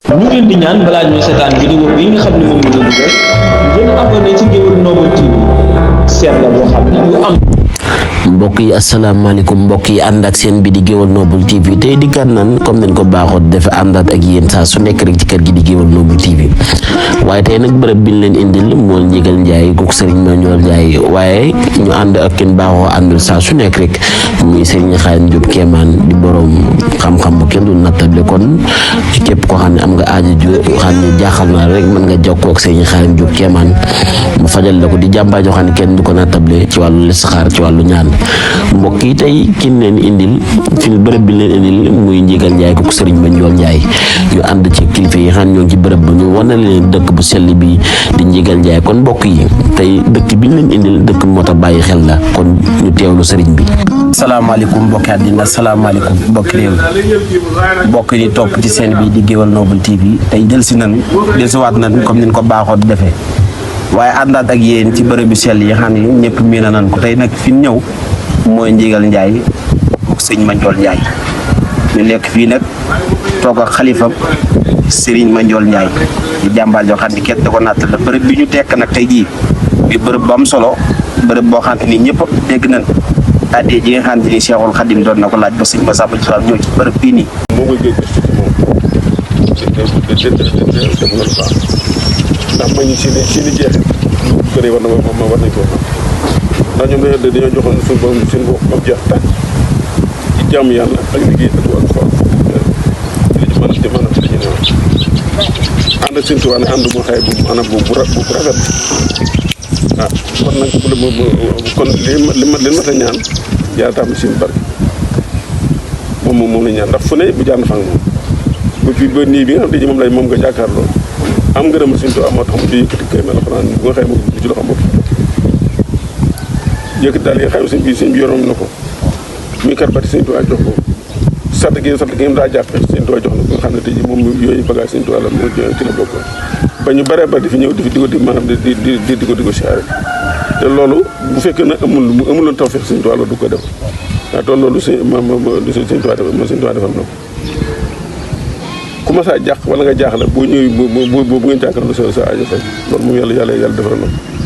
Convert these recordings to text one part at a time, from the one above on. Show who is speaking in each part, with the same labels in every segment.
Speaker 1: ñu ngi leen di ñaan balaa ñuy seetaan vidéo bi nga xam ne moom la ñu def ngeen abonné ci Gueweul Noble TV seet la boo xam ne lu am.
Speaker 2: mbokk yi asalaamaaleykum mbokk yi ànd ak seen bi di Gueweul Noble TV tey di kan nan comme nañ ko baaxoo defe àndaat ak yéen saa su nekk rek ci kër gi di Gueweul Noble TV waaye tey nag bërëb bi ñu leen indil moo Ndigal Ndiaye kooku Serigne Mandiol Ndiaye waaye ñu ànd ak kenn baaxoo àndul saa su nekk rek muy Serigne Khadim Diop Kéemaan di borom xam-xam bu kenn du nattable kon képp koo xam ne am nga aajo ju xam ne jaaxal na rek mën nga jokkoo ak Serigne Khadim Diop Kéemaan mu fajal la ko di jàmbaa joo xam ne kenn du ko nattable ci wàllu listixaar ci wàllu ñaan mbokk yi tey ki leen indil fi bërëb bi leen indil muy Ndigal Ndiaye kooku Serigne Mandiol Ndiaye ñu ànd ci kilifa yi xam ñoo ngi ci bërëb ba ñu wane leen dëkk bu sell bi di Ndigal Ndiaye kon mbokk yi tey dëkk bi ñu leen indil dëkk moo tax bàyyi xel la kon ñu teewlu Serigne bi.
Speaker 3: salaamaaleykum mbokki àddina salaamaaleykum mbokki réew mbokk yi topp ci seen bi di Gueweul Noble TV tey dellusi waat nan comme niñ ko baaxoo di defee waaye àndaat ak yéen ci bërëb bi sell yi xam ne ñëpp miina nan ko tey nag fi ñu ñëw mooy Ndigal Ndiaye ak sëñ Mandiol Ndiaye ñu nekk fii nag toog ak xalifa Serigne Mandiol Ndiaye di jàmbaar joo xam ne kenn da ko nattal la bërëb bi ñu tekk nag tey jii bi bërëb bu am solo bërëb boo xam ne ñëpp dégg nañ addee ji nga xam ne ni Cheikhul Khadim doon na ko laaj ba sëñ ba sàmm ci ñëw ci bërëb bii nii.
Speaker 4: moom mooy ndax ma ñu si ni jeexit lu bëri war nañ koo xam ndax ñoom dañoo joxoon suñu bopp ba mu jeex tàkk ci jàmm yàlla ak liggéey ak wàllu fa li ci mën a ci li ñu newoon ànd ak seen tubaab ne ànd mu xëy bu maanaam bu rafet ah kon nag kon li ma ta ñaan yàlla tax na suñu barke moom la ñaan ndax fu ne bu jànn fang moom bu fi ba nii bi nga xam ne moom lay moom nga jàkkaarloo am ngërëmal suñu tubaab moo tax mu di yëkkati kër mel alxuraan bu nga xëy ma ci loxo bopp yëkkati daal yi xam ne sëñ bi yoroon na ko muy karbati sëñ tubaab jox ko sant gi mu daa jàppe sëñ tubaab jox na ko nga xam ne tey ji moom yooyu bagage sëñ tubaab la moo ci la bokkoon ba ñu bare ba di fi ñëw di ko di maanaam di ko siyaare te loolu bu fekkee ne amuloon tawfeex sëñ tubaab la du ko def waaw te loolu sëñ tubaab defal na ko ku ma saa jàq wala nga jaaxle boo ñëwee bu ngeen jàkkaarloo sa aajo fay loolu moom yàlla defal na ko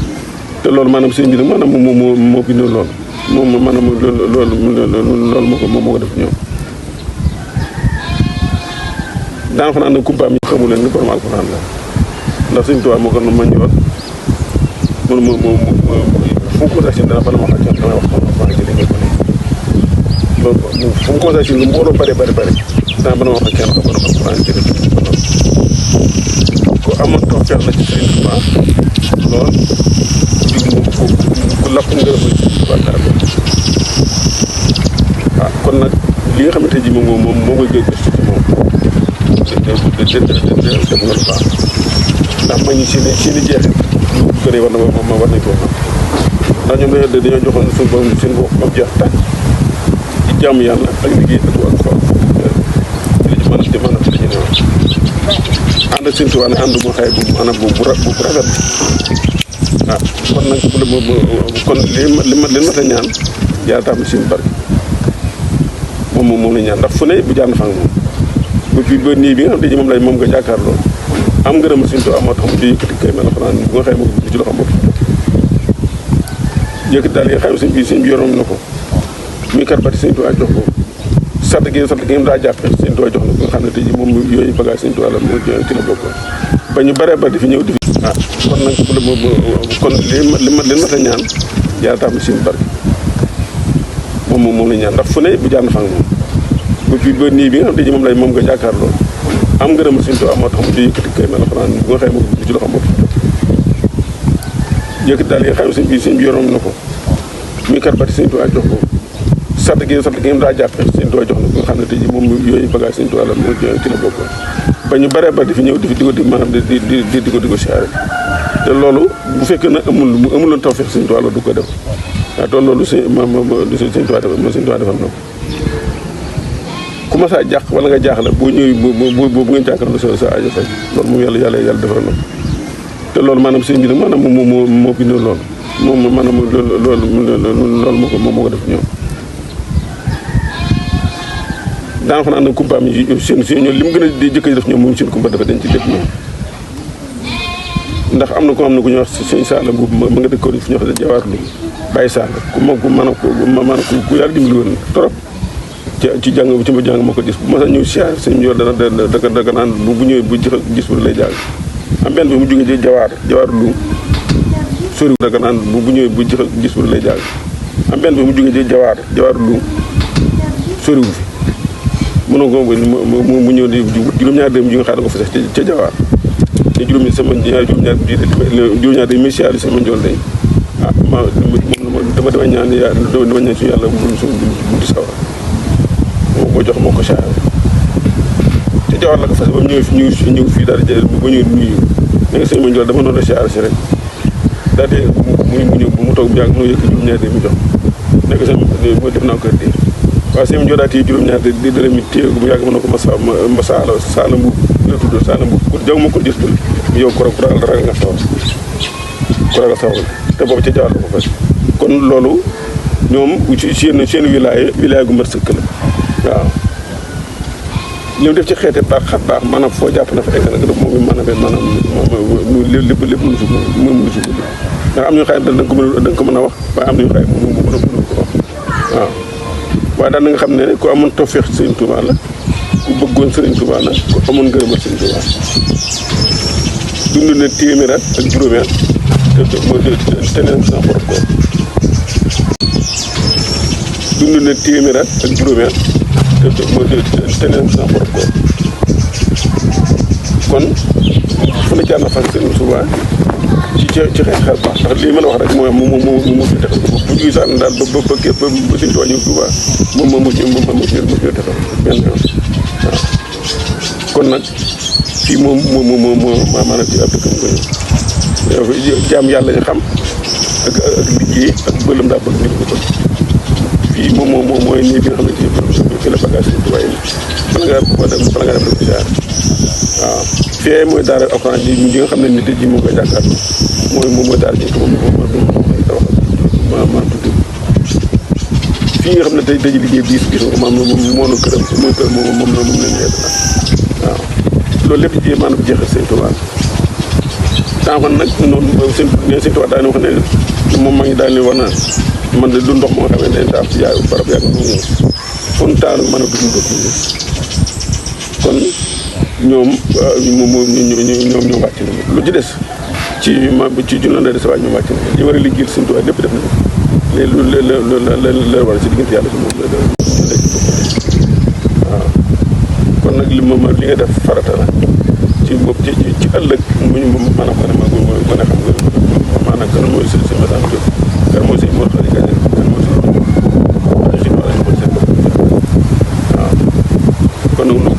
Speaker 4: te loolu maanaam sëñ bi nag maanaam moo bindoo loolu moom maanaam loolu moo ko def ñoom daana fa naan nag kumpaam yi xamu leen ni borom alxuraan la ndax sëñ Tuubaa moo ko ma ñëwoon fu mu ko si dana bala ma xam damay wax ci li nga ko loolu fu mu ko si lu mbooloo bari dana bala ma wax kenn xam borom alxuraan ci li ko amoon toog feex la ci sëñ Tuubaa lool ku lapp nga waaw kon nag li nga xamante ji moom moo koy gëj ci moom def nga lu baax ndax ma ñu si ni jeexit lu bëri war nañ koo xam ndax ñoom dañoo joxoon suñu bopp ba mu jeex tàkk ci jàmm yàlla ak liggéey ak wàllu fa li ci mën a ci li ñu newoon ànd ak seen tubaab ne ànd mu xëy bu maanaam bu rafet ah kon nag kon li ma ta ñaan yàlla tax na suñu barke moom la ñaan ndax fu ne bu jànn fang moom bu fi ba nii bi nga xam ne moom lay moom nga jàkkaarloo am ngërëmal suñu tubaab moo tax mu di yëkkati kër mel alxuraan bu nga xëy ma ci loxo bopp yëkkati daal yi xam ne sëñ bi yoroon na ko muy karbati sëñ tubaab jox ko sant gi mu daa jàppe sëñ tubaab jox na ko nga xam ne tey ji moom yooyu bagage sëñ tubaab la moo ci la bokkoon ba ñu bare ba di fi ñëw di fi ah kon nag kon li ma ta ñaan yàlla tax na suñu barke moom la ñaan ndax fu ne bu jànn fang moom bu fi ba nii bi nga xam ne moom lay moom nga jàkkaarloo am ngërëmal suñu tubaab moo tax mu di yëkkati kër mel alxuraan bu nga xëy ma ci loxo bopp yëkkati daal yi xam ne sëñ bi yoroon na ko muy karbati sëñ tubaab jox ko sant gi mu daa jàppe sëñ tubaab jox na ko nga xam ne tey ji moom yooyu bagage sëñ tubaab la moo ci la bokkoon ba ñu bare ba di fi ñëw di ko di maanaam di ko siyaare te loolu bu fekkee ne amuloon tawfeex sëñ tubaab la du ko def waaw te loolu sëñ tubaab defal na ko ku ma saa jàq wala nga jaaxle boo ñëwee bu ngeen jàkkaarloo sa aajo fay loolu moom yàlla defal na ko te loolu maanaam sëñ bi nag maanaam moo bindoo loolu moom maanaam loolu moo ko def ñoom daan xanaa nag kumpaam yi seen ñoom li mu gën a di jëkk def ñoom moom seen kumpa dafa dañ ci lépp ñoom ndax am na ko ñuy wax sëñ Saala Mbuub ma nga dëkkoon fi ñu wax Jawaar lu Baye Sall ku mën ku yàlla dimbali woon trop ci jàng ci ma jàng moo ko gis bu ma sa ñëw siyaar sëñ yor dana daga naan bu ñëwee bu gis bu lay jàng am benn bi mu jógee ci Jawaar lu soriw daga naan bu ñëwee bu gis bu lay jàng am benn bi mu jógee ci Jawaar lu soriw fi mënoo ko mu ñëw di juróom-ñaar dem ji nga xam ne ko fa sax ca Jawaar te juróom-ñaar day messiaari sama njool day dama ñaan suñu yàlla bu di sawar moo ko jox moo ko saar te Jawaar la ko fas ba mu ñëw fii daal di ba ñëw nuyu ne nga sama njool dama noonu la saar si rek daal di mu ñëw bu mu toog bu yàgg mu yëkk juróom-ñaar day mu jox nekk sama def naa ko kër diir waaw sama njool daal téye juróom-ñaar di dërëm mi téye bu yàgg mën na ko ma saala mbuub la tudd saala mbuub ku jaw ma ko gis dul yow ku ragal nga sawal te boobu ca Jawaar la ko fas kon loolu ñoom seen wilaya gu mat sëkk la waaw li mu def ci xeete baax xat baax maanaam foo jàpp na fa egg nag moom maanaam lépp mënu si gudd ndax am nañu xay da nga ko mën a wax waaye am nañu xay mënu ko wax waaw waaye daal na nga xam ne ku amoon tawfeex Sëriñ Tuubaa la ku bëggoon Sëriñ Tuubaa la ku amoon ngërëmal Sëriñ Tuubaa dund na téeméer at ak juróomi at te neen sans borom ko dund na téeméer at ak juróomi at te neen sans borom ko kon fu ne jaar na fan Sëriñ Tuubaa ci xeet xel baax ndax lii mën a wax rek mooy mu fi defal bu juy sànn daal ba Sëriñ Tuubaa ñëw Tuubaa moom mu defal benn yoon waaw kon nag fii moom maanaam ci ab dëkkam ko ñëw jaam yàlla ñu xam ak liggéey ak bëlëm daa bëgg nit ko bëgg fii moom mooy nii bi nga xam ne ci la bagage Sëriñ Tuubaa yi bala ngaa def rek jaar waaw fii mooy daara alxuraan ji nga xam ne nit ji mu koy jàkkaar mooy daara ji ko ma tuddi fii nga xam ne tey liggéey bis nga maanaam moo nu këram mooy kër moom lañ yees waaw loolu lépp ci maanaam jeexal Sëriñ Tuubaa tàngoon nag noonu Sëriñ Tuubaa daal di wax ne moom maa ngi daal di wax naan man de du ndox moo xam ne dañ taaf ci yaay barab yàgg noonu kon taalu mën a dugg kon ñoom ñoo wàcc na lu ci des ci junne la des waaye ñoom wàcc na li war a liggéeyal Sëriñ Tuubaa lépp def na léegi la war a si diggante yàlla si moom waaw kon nag li nga def farata la ci ëllëg maanaam ko ne xam nga maanaam kan mooy sëñ Masamba Diop kan mooy sëñ Mor Khady Gaye kan mooy sëñ wala ñu ko seen bopp waaw kon nag noo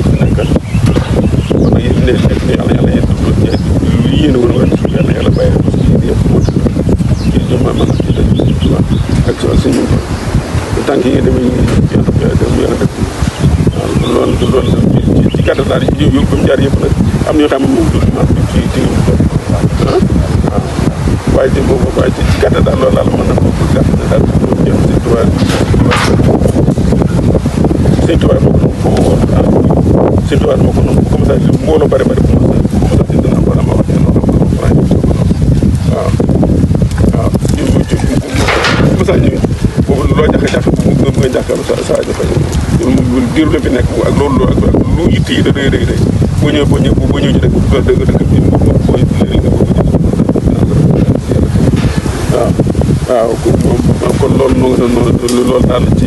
Speaker 4: ko nekkal kon nag yéen yàlla yéen woon nga yàlla bàyyi ko si yëpp moo ci ñoom maanaam ci ak sëñ tànk yi nga demee yàlla def waaw loolu ci gàttal daal ci yóbbu ba mu jaar yëpp nag am ñoo xam ne moom ci waaw waaye ci gàttal daal loolu daal mën na ko gàtt na daal jëm Sëriñ Tuubaa moo ko woon Sëriñ Tuubaa moo ko noonu comme ça mbooloo bari bari bu ma sax dina war a ma wax waaw bu saa ñëwee boobu loo jafe-jafe bu nga jàkkaarloo saa jafe diiru la fi nekk ak loolu ak lu yitt yi da day boo ñëwee ci dëkk bi waaw kon loolu daal ci